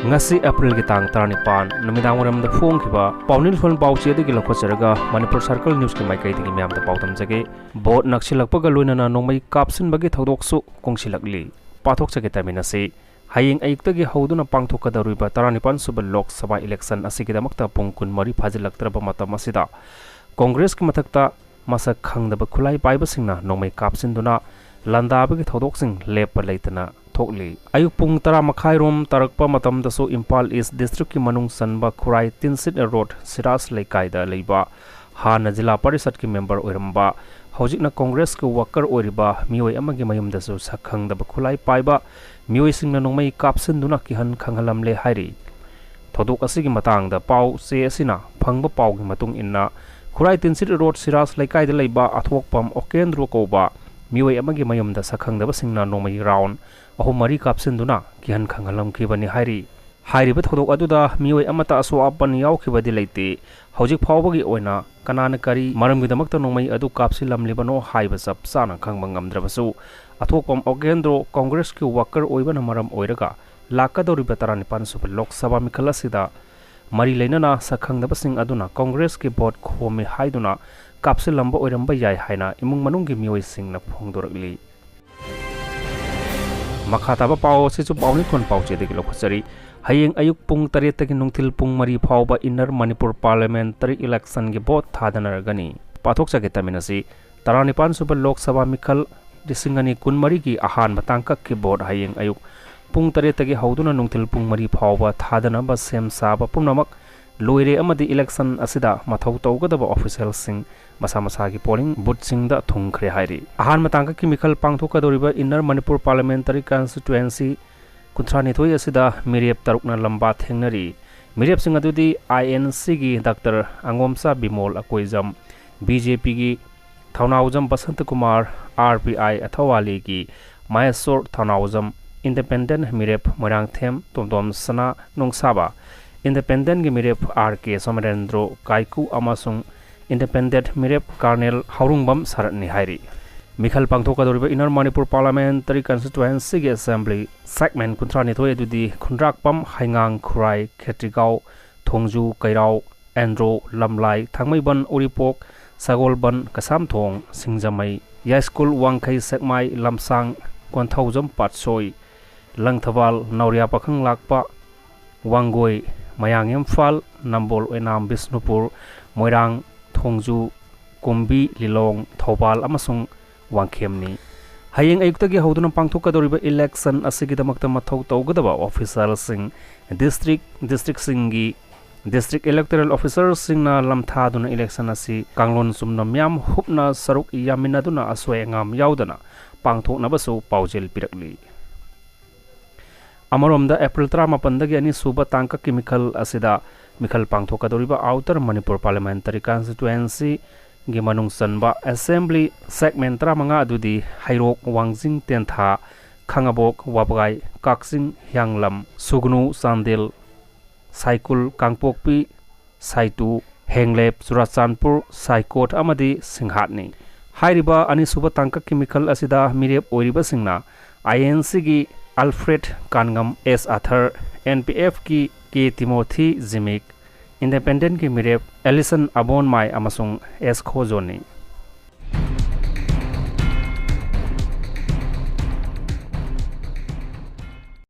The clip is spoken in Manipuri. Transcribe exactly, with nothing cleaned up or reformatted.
ꯉꯁꯤ ꯑꯦꯄ꯭ꯔꯤꯜꯒꯤ ꯇꯥꯡ ꯇꯔꯥꯅꯤꯄꯥꯟ ꯅꯨꯃꯤꯗꯥꯡ ꯋꯥꯏꯔꯝꯗ ꯐꯣꯡꯈꯤꯕ ꯄꯥꯎꯅꯤꯡꯈꯣꯜ ꯄꯥꯎꯆꯦꯗꯒꯤ ꯂꯧꯈꯠꯆꯔꯒ ꯃꯅꯤꯄꯨꯔ ꯁꯔꯀꯜ ꯅ꯭ꯌꯨꯁꯀꯤ ꯃꯥꯏꯀꯩꯗꯒꯤ ꯃꯌꯥꯝꯗ ꯄꯥꯎꯗꯝꯖꯒꯦ꯫ ꯚꯣꯠ ꯅꯛꯁꯤꯜꯂꯛꯄꯒ ꯂꯣꯏꯅꯅ ꯅꯣꯡꯃꯩ ꯀꯥꯞꯁꯤꯟꯕꯒꯤ ꯊꯧꯗꯣꯛꯁꯨ ꯀꯨꯡꯁꯤꯜꯂꯛꯂꯤ꯫ ꯄꯥꯊꯣꯛꯆꯒꯦ ꯇꯥꯃꯤꯟꯅꯁꯤ꯫ ꯍꯌꯦꯡ ꯑꯌꯨꯛꯇꯒꯤ ꯍꯧꯗꯨꯅ ꯄꯥꯡꯊꯣꯛꯀꯗꯧꯔꯤꯕ ꯇꯔꯥꯅꯤꯄꯥꯟ ꯁꯨꯕ ꯂꯣꯛ ꯁꯚꯥ ꯏꯂꯦꯛꯁꯟ ꯑꯁꯤꯒꯤꯗꯃꯛꯇ ꯄꯨꯡ ꯀꯨꯟꯃꯔꯤ ꯐꯥꯖꯤꯜꯂꯛꯇ꯭ꯔꯕ ꯃꯇꯝ ꯑꯁꯤꯗ ꯀꯣꯡꯒ꯭ꯔꯦꯁꯀꯤ ꯃꯊꯛꯇ ꯃꯁꯛ ꯈꯪꯗꯕ ꯈꯨꯠꯂꯥꯏ ꯄꯥꯏꯕꯁꯤꯡꯅ ꯅꯣꯡꯃꯩ ꯀꯥꯞꯁꯤꯟꯗꯨꯅ ꯂꯥꯟꯗꯥꯕꯒꯤ ꯊꯧꯗꯣꯛꯁꯤꯡ ꯂꯦꯞꯄ ꯂꯩꯇꯅ ꯊꯣꯛꯂꯤ꯫ ꯑꯌꯨꯛ ꯄꯨꯡ ꯇꯔꯥ ꯃꯈꯥꯏꯔꯣꯝ ꯇꯥꯔꯛꯄ ꯃꯇꯝꯗꯁꯨ ꯏꯝꯐꯥꯜ ꯏꯁ ꯗꯤꯁꯇ꯭ꯔꯤꯛꯀꯤ ꯃꯅꯨꯡ ꯆꯟꯕ ꯈꯨꯔꯥꯏ ꯇꯤꯟꯁꯤꯠ ꯔꯣꯗ ꯁꯤꯔꯥꯖ ꯂꯩꯀꯥꯏꯗ ꯂꯩꯕ ꯍꯥꯟꯅ ꯖꯤꯂꯥ ꯄꯔꯤꯁꯠꯀꯤ ꯃꯦꯝꯕꯔ ꯑꯣꯏꯔꯝꯕ, ꯍꯧꯖꯤꯛꯅ ꯀꯣꯡꯒ꯭ꯔꯦꯁꯀꯤ ꯋꯥꯀꯔ ꯑꯣꯏꯔꯤꯕ ꯃꯤꯑꯣꯏ ꯑꯃꯒꯤ ꯃꯌꯨꯝꯗꯁꯨ ꯁꯛ ꯈꯪꯗꯕ ꯈꯨꯠꯂꯥꯏ ꯄꯥꯏꯕ ꯃꯤꯑꯣꯏꯁꯤꯡꯅ ꯅꯣꯡꯃꯩ ꯀꯥꯞꯁꯤꯟꯗꯨꯅ ꯀꯤꯍꯟ ꯈꯪꯍꯜꯂꯝꯂꯦ ꯍꯥꯏꯔꯤ꯫ ꯊꯧꯗꯣꯛ ꯑꯁꯤꯒꯤ ꯃꯇꯥꯡꯗ ꯄꯥꯎ ꯆꯦ ꯑꯁꯤꯅ ꯐꯪꯕ ꯄꯥꯎꯒꯤ ꯃꯇꯨꯡ ꯏꯟꯅ, ꯈꯨꯔꯥꯏ ꯇꯤꯟꯁꯤꯠ ꯔꯣꯗ ꯁꯤꯔꯥꯖ ꯂꯩꯀꯥꯏꯗ ꯂꯩꯕ ꯑꯊꯣꯛꯄꯝ ꯑꯣꯀꯦꯟꯗ꯭ꯔꯣ ꯀꯧꯕ ꯃꯤꯑꯣꯏ ꯑꯃꯒꯤ ꯃꯌꯨꯝꯗ ꯁꯛꯈꯪꯗꯕꯁꯤꯡꯅ ꯅꯣꯡꯃꯩ ꯔꯥꯎꯟ ꯑꯍꯨꯝ ꯃꯔꯤ ꯀꯥꯞꯁꯤꯟꯗꯨꯅ ꯀꯤꯍꯟ ꯈꯪꯍꯜꯂꯝꯈꯤꯕꯅꯤ ꯍꯥꯏꯔꯤ꯫ ꯍꯥꯏꯔꯤꯕ ꯊꯧꯗꯣꯛ ꯑꯗꯨꯗ ꯃꯤꯑꯣꯏ ꯑꯃꯠꯇ ꯑꯁꯣꯛ ꯑꯄꯟ ꯌꯥꯎꯈꯤꯕꯗꯤ ꯂꯩꯇꯦ꯫ ꯍꯧꯖꯤꯛ ꯐꯥꯎꯕꯒꯤ ꯑꯣꯏꯅ ꯀꯅꯥꯅ ꯀꯔꯤ ꯃꯔꯝꯒꯤꯗꯃꯛꯇ ꯅꯣꯡꯃꯩ ꯑꯗꯨ ꯀꯥꯞꯁꯤꯜꯂꯝꯂꯤꯕꯅꯣ ꯍꯥꯏꯕ ꯆꯞ ꯆꯥꯅ ꯈꯪꯕ ꯉꯝꯗ꯭ꯔꯕꯁꯨ, ꯑꯊꯣꯛꯄꯝ ꯑꯣꯀꯦꯟꯗ꯭ꯔꯣ ꯀꯣꯡꯒ꯭ꯔꯦꯁꯀꯤ ꯋꯥꯀꯔ ꯑꯣꯏꯕꯅ ꯃꯔꯝ ꯑꯣꯏꯔꯒ ꯂꯥꯛꯀꯗꯧꯔꯤꯕ ꯇꯔꯥꯅꯤꯄꯥꯟ ꯁꯨꯕ ꯂꯣꯛ ꯁꯚꯥ ꯃꯤꯈꯜ ꯑꯁꯤꯗ ꯃꯔꯤ ꯂꯩꯅꯅ ꯁꯛꯈꯪꯗꯕꯁꯤꯡ ꯑꯗꯨꯅ ꯀꯣꯡꯒ꯭ꯔꯦꯁꯀꯤ ꯚꯣꯠ ꯈꯣꯝꯃꯤ ꯍꯥꯏꯗꯨꯅ ꯀꯥꯞꯁꯤꯜꯂꯝꯕ ꯑꯣꯏꯔꯝꯕ ꯌꯥꯏ ꯍꯥꯏꯅ ꯏꯃꯨꯡ ꯃꯅꯨꯡꯒꯤ ꯃꯤꯑꯣꯏꯁꯤꯡꯅ ꯐꯣꯡꯗꯣꯔꯛꯂꯤ꯫ ꯃꯈꯥ ꯇꯥꯕ ꯄꯥꯎ ꯑꯁꯤꯁꯨ ꯄꯥꯎꯅꯤꯡꯈꯣꯜ ꯄꯥꯎꯆꯦꯗꯒꯤ ꯂꯧꯈꯠꯆꯔꯤ꯫ ꯍꯌꯦꯡ ꯑꯌꯨꯛ ꯄꯨꯡ ꯇꯔꯦꯠꯇꯒꯤ ꯅꯨꯡꯊꯤꯜ ꯄꯨꯡ ꯃꯔꯤ ꯐꯥꯎꯕ ꯏꯟꯅꯔ ꯃꯅꯤꯄꯨꯔ ꯄꯥꯔꯂꯤꯌꯥꯃꯦꯟꯇꯔꯤ ꯏꯂꯦꯛꯁꯟꯒꯤ ꯚꯣꯠ ꯊꯥꯗꯅꯔꯒꯅꯤ꯫ ꯄꯥꯊꯣꯛꯆꯒꯦ ꯇꯥꯃꯤꯟꯅꯁꯤ꯫ ꯇꯔꯥꯅꯤꯄꯥꯟ ꯁꯨꯕ ꯂꯣꯛ ꯁꯚꯥ ꯃꯤꯈꯜ ꯂꯤꯁꯤꯡ ꯑꯅꯤ ꯀꯨꯟꯃꯔꯤꯒꯤ ꯑꯍꯥꯟꯕ ꯇꯥꯡꯀꯛꯀꯤ ꯚꯣꯠ ꯍꯌꯦꯡ ꯑꯌꯨꯛ ꯄꯨꯡ ꯇꯔꯦꯠꯇꯒꯤ ꯍꯧꯗꯨꯅ ꯅꯨꯡꯊꯤꯜ ꯄꯨꯡ ꯃꯔꯤ ꯐꯥꯎꯕ ꯊꯥꯗꯅꯕ ꯁꯦꯝ ꯁꯥꯕ ꯄꯨꯝꯅꯃꯛ ꯂꯣꯏꯔꯦ ꯑꯃꯗꯤ ꯏꯂꯦꯛꯁꯟ ꯑꯁꯤꯗ ꯃꯊꯧ ꯇꯧꯒꯗꯕ ꯑꯣꯐꯤꯁꯤꯌꯦꯜꯁꯤꯡ ꯃꯁꯥ ꯃꯁꯥꯒꯤ ꯄꯣꯂꯤꯡ ꯕꯨꯠꯁꯤꯡꯗ ꯊꯨꯡꯈ꯭ꯔꯦ ꯍꯥꯏꯔꯤ꯫ ꯑꯍꯥꯟꯕ ꯇꯥꯡꯀꯛꯀꯤ ꯃꯤꯈꯜ ꯄꯥꯡꯊꯣꯛꯀꯗꯧꯔꯤꯕ ꯏꯟꯅꯔ ꯃꯅꯤꯄꯨꯔ ꯄꯥꯔꯂꯤꯌꯥꯃꯦꯟꯇꯔꯤ ꯀꯟꯁꯇꯤꯇ꯭ꯋꯦꯟꯁꯤ ꯀꯨꯟꯊ꯭ꯔꯥꯅꯤꯊꯣꯏ ꯑꯁꯤꯗ ꯃꯤꯔꯦꯞ ꯇꯔꯨꯛꯅ ꯂꯝꯕꯥ ꯊꯦꯡꯅꯔꯤ꯫ ꯃꯤꯔꯦꯞꯁꯤꯡ ꯑꯗꯨꯗꯤ ꯑꯥꯏ ꯑꯦꯟ ꯁꯤꯒꯤ doctor ꯑꯉꯣꯝꯆꯥ Bimol Akoijam, B J ꯄꯤꯒꯤ ꯊꯧꯅꯥꯎꯖꯝ ꯕꯁꯟꯇꯀꯨꯃꯥꯔ, R P I ꯑꯊꯧꯋꯥꯂꯤꯒꯤ Mysore Thounaojam, independent ꯃꯤꯔꯦꯞ ꯃꯣꯏꯔꯥꯡꯊꯦꯝ ꯇꯣꯝꯇꯣꯝ ꯁꯅꯥ ꯅꯨꯡꯁꯥꯕ, ꯏꯟꯗꯤꯄꯦꯟꯗꯦꯟꯠꯀꯤ ꯃꯤꯔꯦꯞ ꯑꯥꯔ ꯀꯦ ꯁꯣꯃꯔꯦꯟꯗ꯭ꯔꯣ ꯀꯥꯏꯀꯨ ꯑꯃꯁꯨꯡ ꯏꯟꯗꯤꯄꯦꯟꯗꯦꯟꯠ ꯃꯤꯔꯦꯞ ꯀꯔꯅꯦꯜ ꯍꯥꯎꯔꯨꯡꯕꯝ ꯁꯔꯠꯅꯤ ꯍꯥꯏꯔꯤ꯫ ꯃꯤꯈꯜ ꯄꯥꯡꯊꯣꯛꯀꯗꯧꯔꯤꯕ ꯏꯟꯅꯔ ꯃꯅꯤꯄꯨꯔ ꯄꯥꯔꯂꯤꯌꯥꯃꯦꯟꯇꯔꯤ ꯀꯟꯁꯇꯤꯇ꯭ꯋꯦꯟꯁꯤꯒꯤ ꯑꯦꯁꯦꯝꯕ꯭ꯂꯤ ꯁꯦꯒꯃꯦꯟ ꯀꯨꯟꯊ꯭ꯔꯥꯅꯤꯊꯣꯏ ꯑꯗꯨꯗꯤ ꯈꯨꯟꯗ꯭ꯔꯥꯛꯄꯝ, ꯍꯩꯉꯥꯡ, ꯈꯨꯔꯥꯏ, ꯈꯦꯇ꯭ꯔꯤꯒꯥꯎ, ꯊꯣꯡꯖꯨ, ꯀꯩꯔꯥꯎ, ꯑꯦꯟꯗ꯭ꯔꯣ, ꯂꯝꯂꯥꯏ, ꯊꯥꯡꯃꯩꯕꯟ, ꯎꯔꯤꯄꯣꯛ, ꯁꯒꯣꯜꯕꯟ, ꯀꯁꯥꯝꯊꯣꯡ, ꯁꯤꯡꯖꯃꯩ, ꯌꯥꯏꯁ꯭ꯀꯨꯜ, ꯋꯥꯡꯈꯩ, ꯁꯦꯛꯃꯥꯏ, ꯂꯝꯁꯥꯡ, ꯀꯣꯟꯊꯧꯖꯝ, ꯄꯥꯠꯁꯣꯏ, ꯂꯪꯊꯕꯥꯜ, ꯅꯥꯎꯔꯤꯌꯥ ꯄꯥꯈꯪ ꯂꯥꯛꯄ, ꯋꯥꯡꯒꯣꯏ, ꯃꯌꯥꯡ ꯏꯝꯐꯥꯜ, ꯅꯝꯕꯣꯜ, ꯑꯣꯏꯅꯥꯝ, ꯕꯤꯁꯅꯨꯄꯨꯔ, ꯃꯣꯏꯔꯥꯡ, ꯊꯣꯡꯖꯨ, ꯀꯨꯝꯕꯤ, ꯂꯤꯂꯣꯡ, ꯊꯧꯕꯥꯜ ꯑꯃꯁꯨꯡ ꯋꯥꯡꯈꯦꯝꯅꯤ꯫ ꯍꯌꯦꯡ ꯑꯌꯨꯛꯇꯒꯤ ꯍꯧꯗꯨꯅ ꯄꯥꯡꯊꯣꯛꯀꯗꯧꯔꯤꯕ ꯏꯂꯦꯛꯁꯟ ꯑꯁꯤꯒꯤꯗꯃꯛꯇ ꯃꯊꯧ ꯇꯧꯒꯗꯕ ꯑꯣꯐꯤꯁꯥꯔꯁꯤꯡ, ꯗꯤꯁꯇ꯭ꯔꯤꯛ, ꯗꯤꯁꯇ꯭ꯔꯤꯛꯁꯤꯡꯒꯤ ꯗꯤꯁꯇ꯭ꯔꯤꯛ ꯏꯂꯦꯛꯇꯣꯔꯦꯜ ꯑꯣꯐꯤꯁꯥꯔꯁꯤꯡꯅ ꯂꯝꯊꯥꯗꯨꯅ ꯏꯂꯦꯛꯁꯟ ꯑꯁꯤ ꯀꯥꯡꯂꯣꯟ ꯆꯨꯝꯅ ꯃꯤꯌꯥꯝ ꯍꯨꯞꯅ ꯁꯔꯨꯛ ꯌꯥꯃꯤꯟꯅꯗꯨꯅ ꯑꯁꯣꯏ ꯑꯉꯥꯝ ꯌꯥꯎꯗꯅ ꯄꯥꯡꯊꯣꯛꯅꯕꯁꯨ ꯄꯥꯎꯖꯦꯜ ꯄꯤꯔꯛꯂꯤ꯫ ꯑꯃꯔꯣꯝꯗ, ꯑꯦꯄ꯭ꯔꯤꯜ ꯇꯔꯥꯃꯥꯄꯟꯗꯒꯤ ꯑꯅꯤꯁꯨꯕ ꯇꯥꯡꯀꯛꯀꯤ ꯃꯤꯈꯜ ꯑꯁꯤꯗ ꯃꯤꯈꯜ ꯄꯥꯡꯊꯣꯛꯀꯗꯧꯔꯤꯕ ꯑꯥꯎꯇꯔ ꯃꯅꯤꯄꯨꯔ ꯄꯥꯔꯂꯤꯌꯥꯃꯦꯟꯇꯔꯤ ꯀꯟꯁꯇꯤꯇ꯭ꯋꯦꯟꯁꯤꯒꯤ ꯃꯅꯨꯡ ꯆꯟꯕ ꯑꯦꯁꯦꯝꯕ꯭ꯂꯤ ꯁꯦꯒꯃꯦꯟ ꯇꯔꯥꯃꯉꯥ ꯑꯗꯨꯗꯤ ꯍꯩꯔꯣꯛ, ꯋꯥꯡꯖꯤꯡ, ꯇꯦꯟꯊꯥ, ꯈꯥꯉꯕꯣꯛ, ꯋꯥꯕꯒꯥꯏ, ꯀꯛꯆꯤꯡ, ꯍꯤꯌꯥꯡꯂꯝ, ꯁꯨꯒꯅꯨ, ꯆꯥꯟꯗꯦꯜ, ꯁꯥꯏꯀꯨꯜ, ꯀꯥꯡꯄꯣꯛꯄꯤ, ꯁꯥꯏꯇꯨ, ꯍꯦꯡꯂꯦꯞ, ꯆꯨꯔꯥꯆꯥꯟꯄꯨꯔ, ꯁꯥꯏꯀꯣꯠ ꯑꯃꯗꯤ ꯁꯤꯡꯍꯥꯠꯅꯤ꯫ ꯍꯥꯏꯔꯤꯕ ꯑꯅꯤꯁꯨꯕ ꯇꯥꯡꯀꯛꯀꯤ ꯃꯤꯈꯜ ꯑꯁꯤꯗ ꯃꯤꯔꯦꯞ ꯑꯣꯏꯔꯤꯕꯁꯤꯡꯅ ꯑꯥꯏ ꯑꯦꯟ ꯁꯤꯒꯤ ꯑꯜꯐ꯭ꯔꯦꯗ ꯀꯥꯟꯉꯝ, ꯑꯦꯁ ꯑꯊꯔ, ꯑꯦꯟ ꯄꯤ ꯑꯦꯐꯀꯤ ꯀꯦ ꯇꯤꯃꯣꯊꯤ ꯖꯤꯃꯤꯛ, ꯏꯟꯗꯤꯄꯦꯟꯗꯦꯟꯠꯀꯤ ꯃꯤꯔꯦꯞ ꯑꯦꯂꯤꯁꯟ ꯑꯕꯣꯟꯃꯥꯏ ꯑꯃꯁꯨꯡ ꯑꯦꯁ ꯈꯣꯖꯣꯟꯅꯤ꯫